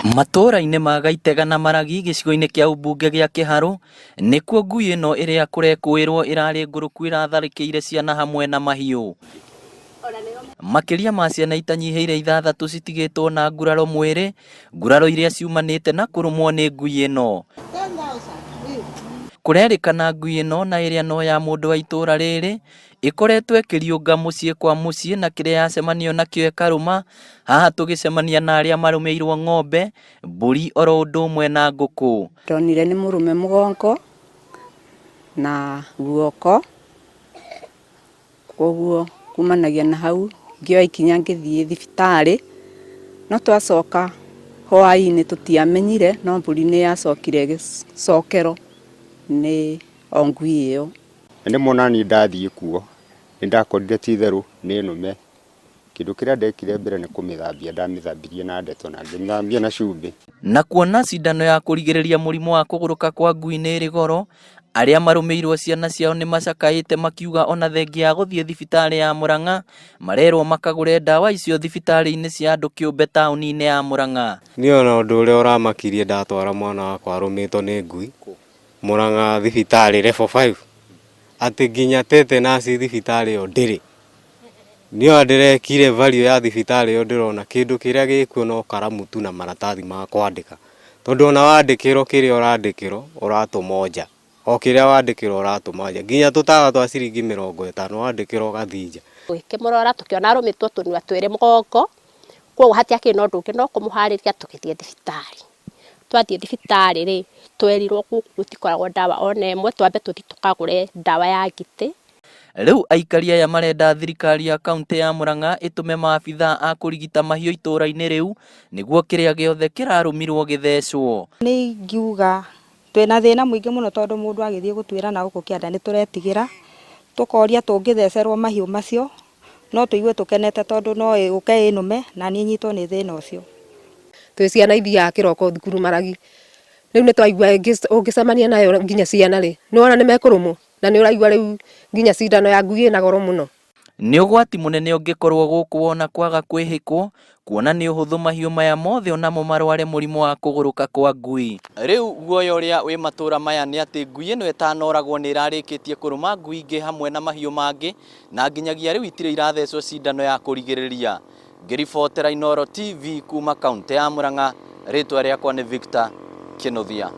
Matũũra-inĩ ma Gaitega na Maragi gĩcigo-inĩ kĩa ũmbunge gĩa Kĩharũ nĩkuo ngui ĩno ĩrĩa kũrekũĩrwo ĩrarĩ ngũrũku ĩratharĩkĩire ciana hamwe na mahiũ. Makĩria ma ciana itanyihĩire ithathatũ citigĩtwo na nguraro mwĩrĩ, nguraro iria ciumanĩte na kũrũmwo nĩ ngui ĩno. Kũrerĩkana ngui ĩno na ĩrĩa no ya mũndũ wa itũũra rĩrĩ ĩkoretwo ĩkĩriũnga mũciĩ kwa mũciĩ na kĩrĩa yacemanio nakĩo ĩkarũma. Haha tũgĩcemania na arĩa marũmĩirwo ng'ombe, mbũri oro ũndũ ũmwe na ngũkũ. Ndonire nĩ mũrũme mũgongo na guoko, koguo kumanagia na hau ngĩoya ikinya ngĩthiĩ thibitarĩ, no twacoka hwainĩ tũtiamenyire no mbũri nĩ yacokire ĩgĩcokerwo nĩ o ngui ĩyo. Na rĩmwe ona niĩ ndathiĩ kuo, nĩ ndakorire ti itherũ nĩ nũme. Kĩndũ kĩrĩa ndekire mbere nĩ kũmĩthambia ndamĩthambirie na ndeto na ngĩmĩthambia na cumbĩ. Na kuona cindano ya kũrigĩrĩria mũrimũ wa kũgũrũka kwa ngui nĩ ĩrĩ goro, arĩa marũmĩirwo ciana ciao nĩ macakaĩte makiuga ona thengia ya gũthiĩ thibitarĩ ya Murang'a marerwo makagũre ndawa icio thibitarĩ-inĩ cia andũ kĩũmbe taũni-inĩ ya Murang'a. Niĩ ona ũndũ ũrĩa ũramakirie ndatwara mwana wakwa arũmĩtwo nĩ ngui Murang'a thibitarĩ level 5 atĩ nginya tetanus thibitarĩ ĩyo ndĩrĩ. Niĩ ona ndĩrekire value ya thibitarĩ ĩyo ndĩrona kĩndũ kĩrĩa gĩkuo no karamu tu na maratathi ma kwandĩka. Tondũ ona wandĩkĩrwo kĩrĩa ũrandĩkĩrwo ũratũmwo nja. O kĩrĩa wandĩkĩrwo ũratũmwo nja. Nginya tũtawa twa ciringi 50 wandĩkĩrwo ũgathiĩ nja. Tũgĩkĩmũrora tũkĩona arũmĩtwo tũnua twĩrĩ mũgongo, koguo hatiakĩrĩ na ũndũ ũngĩ no kũmũharĩria tũgĩthiĩ thibitarĩ. Twathiĩ thibitarĩ rĩ, twerirwo gũkũ gũtikoragwo ndawa ona ĩmwe, twambe tũthiĩ tũkagũre ndawa ya ngitĩ. Rĩu aikari aya marenda thirikari ya kaunti ya Murang'a ĩtũme maabithaa a kũrigita mahiũ itũũra-inĩ rĩu nĩguo kĩrĩa gĩothe kĩrarũmirwo gĩthecwo. Nĩ ingiuga twĩna thĩna mũingĩ mũno tondũ mũndũ agĩthiĩ gũtuĩra na gũkũ kĩanda nĩ tũretigĩra, tũkoria tũngĩthecerwo mahiũ macio no tũigue tũkenete tondũ no ĩũke ĩnũme na niĩ nyitwo nĩ thĩna ũcio. Twĩ ciana ithiaga kĩroko thukuru Maragi, rĩu nĩ twaigua ũngĩcemania nayo nginya ciana rĩ, nĩ wona nĩ mekũrũmwo na nĩ ũraigua rĩu nginya cindano ya ngui ĩna goro mũno. Nĩ ũgwati mũnene ũngĩkorwo gũkũ wona kwaga kwĩhĩkwo, kuona nĩ ũhũthũ mahiũ maya mothe onamo marware mũrimũ wa kũgũrũka kwa ngui. Rĩu guoya ũrĩa wĩ matũra maya nĩ atĩ ngui ĩno ĩtanoragwo nĩ ĩrarĩkĩtie kũrũma ngui ingĩ hamwe na mahiũ mangĩ na nginyagia rĩu itirĩ irathecwo cindano ya kũrigĩrĩria. Ngĩribotera Inooro TV kuma kaunti ya Murang'a, rĩtwa rĩakwa nĩ Victor Kĩnuthia.